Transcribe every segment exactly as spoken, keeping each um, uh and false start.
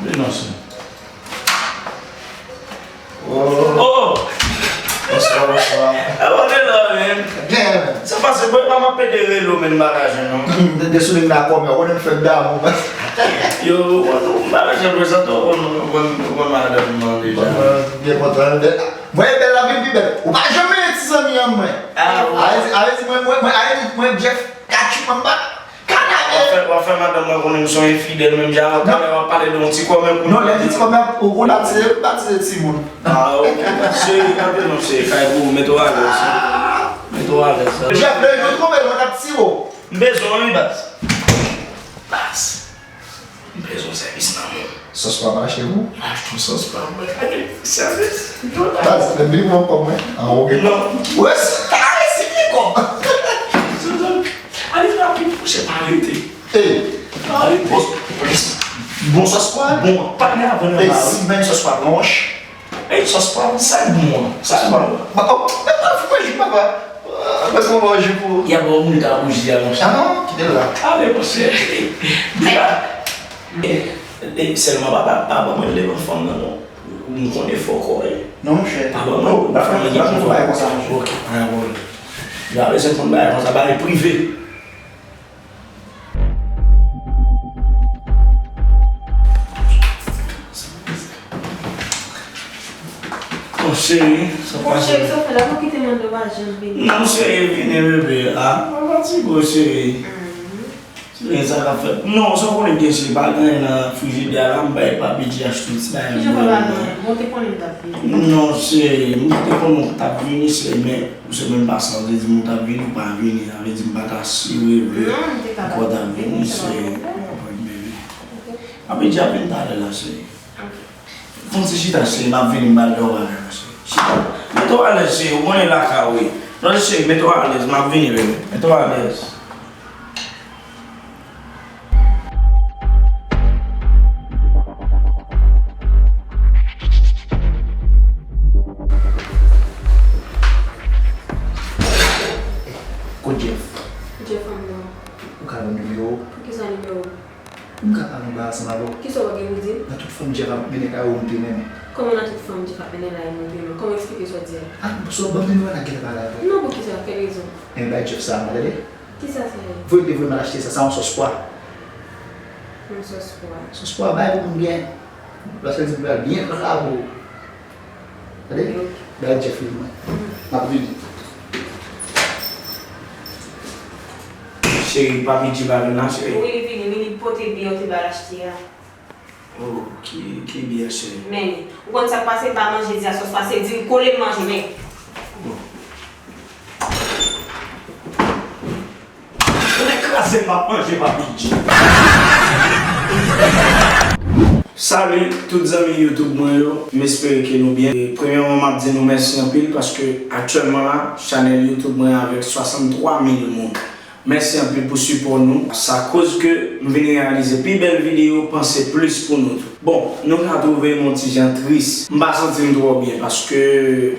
Denonse. Oh! Bonswa, bonswa. Abòne la, men. Byen, men. Sa pase, mwen pa m ap pede relo, men m pa ka jwenn non. De, de sou liy la kòmè, ou konnen m fèk damou. Yo, ou konn, ou pa bezwen prezante, ou konn, ou konn, ou konn madanm nan deja. Byen kontan. Mwen, bèl la vin pi bèl. Ou pa janm renmen ti zanmi an mwen. Ah, wi. A vle di, a vle di mwen, mwen, mwen, a vle di mwen, Jeff, katchoup anba. Kanabè. W ap fè, w ap fè madanm mwen konnen m se yon enfidèl menm jan avè w. Talè w ap pale de yon ti kòmè pou... Non, lè di ti kòmè, ou, ou batize, batize timoun. Ah, ok. Cheri, kanpe non, cheri, kay pou ou, mete w alèz. Mete w alèz. Jeff, lè nou twonpe, mwen t ap tire w. M bezwen w, wi, baz. Baz. M bezwen sèvis nan men w. Sòs pa mache pou? M achte yon sòs pa mwen. Sèvis. Baz, lè m vini pou mwen kòb mwen. Ah, ok. Non. Wè, si ta resi gen kòb. Alèz rapid, monchè, pa rete. Ey. Pa rete. Bon, bon sòs pa bon. Patnè, avan nan ba wi. Ey, si men sòs pa blanch. Ey, sòs pa bon. Sa k bon an? Sa k bon? Ba, oh, men pa fou mwen jou papa. Ah, men pou mwen jou pou. Y a ba w moun ka bouji a, monchè. Ah, kite l la. Ale, monchè. Deja. E, e, sèlman papa, pa ban mwen levan fanm nan non. M konnen fò kò e. Non, monchè. Pa ban mwen, pa fè mwen gen fò. Bagay konsa, monchè. Ok, pa gen pwoblèm. Nou pa bezwen konn bagay konsa, bagay prive. Bon, cheri, sa pase? Bon, cheri, sa fè la pou kite mande w pa janm vini. Non, cheri, vini, bebe. Ah, pa fatige w, cheri. Mhm. Cheri, sa k ap fèt? Non, sa w konnen byen, cheri, pa gen anyen nan frijidè a la, m bay Papi G achte yon ti bagay. Kijan w fè pa gen anyen? Bon, w te konnen m t ap vini. Non, cheri, m te konnen w t ap vini, cheri, men ou se menm pasan, ou te di m ou t ap vini, ou pa vini, sa vle di m pa t asire vre. Non, m te ka pa vini, se pa pwoblèm. Papi G ap vin talè la, cheri. Ok. Fè yon ti chita, cheri, m ap vini, m pral fè yon bagay, cheri. Chita. Mete w alèz, cheri, ou konnen lakay ou ye. Non, cheri, mete w alèz, m ap vini, bebe. Mete w alèz. Kot Jeff? Jeff anndan. Ou ka ban m nimewo w? Poukisa nimewo m? M ka pale yon bagay ansanm avè w? Kisa w gen pou di m? Nan tout fanm Jeff ap mennen kay ou, m te renmen. Kòman nan tout fanm Jeff ap mennen kay ou, m te renmen? Kòman, eksplike sa w di a? Ah, so, ban m nimewo w, n a gentan pale avè w. Non, poukisa? Kèl rezon? Enben, bay Jeff sa a, tande. Kisa sa ye? Voye m te voye m al achte sa, sa yon sòs pwa. Yon sòs pwa. Sòs pwa, bay pou moun byen. Paske l di m pral byen pran sa pou ou. Tande? Ok. Bay Jeff li mwen. M ap vini. Cheri, Papi G pa vin la, cheri? Wi, li vini, wi, li pote biyè w te ba l achte a. Oh, ki, ki biyè, cheri? Men, ou konn sa k pase, m pa manje di a sòs pase, di m kole m manje, men. Bon. Tonnè kraze m, m ap manje Papi G. Salut tout zanmi YouTube mwen yo, m espere ke nou byen. E, premyèman, m ap di nou mèsi anpil paske aktyèlman la, chanèl YouTube mwen avèk swasanntwa mil moun. Mèsi anpil pou sipò nou. Sa koz ke m vin reyalize pi bèl videyo, panse plis pou nou tou. Bon, nou ka twouve m yon ti jan tris. M pa santi m twò byen paske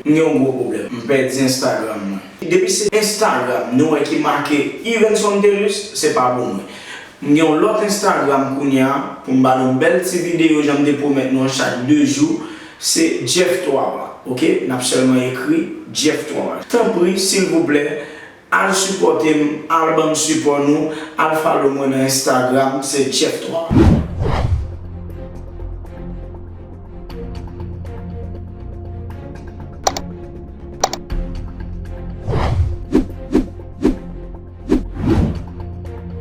m gen yon gwo pwoblèm. M pèdi Instagram mwen. Depi se Instagram nou wè ki make Yvenson Delus, se pa pou mwen. M gen yon lòt Instagram kounye a pou m ba nou bèl ti videyo jan m te pwomèt nou an chak de jou. Se Jeff Twara, ok? N ap sèlman ekri Jeff Twara. Tanpri, silvouplè, al sipòte m, al ban m sipò nou, al follow mwen nan Instagram, se Jeff Twara.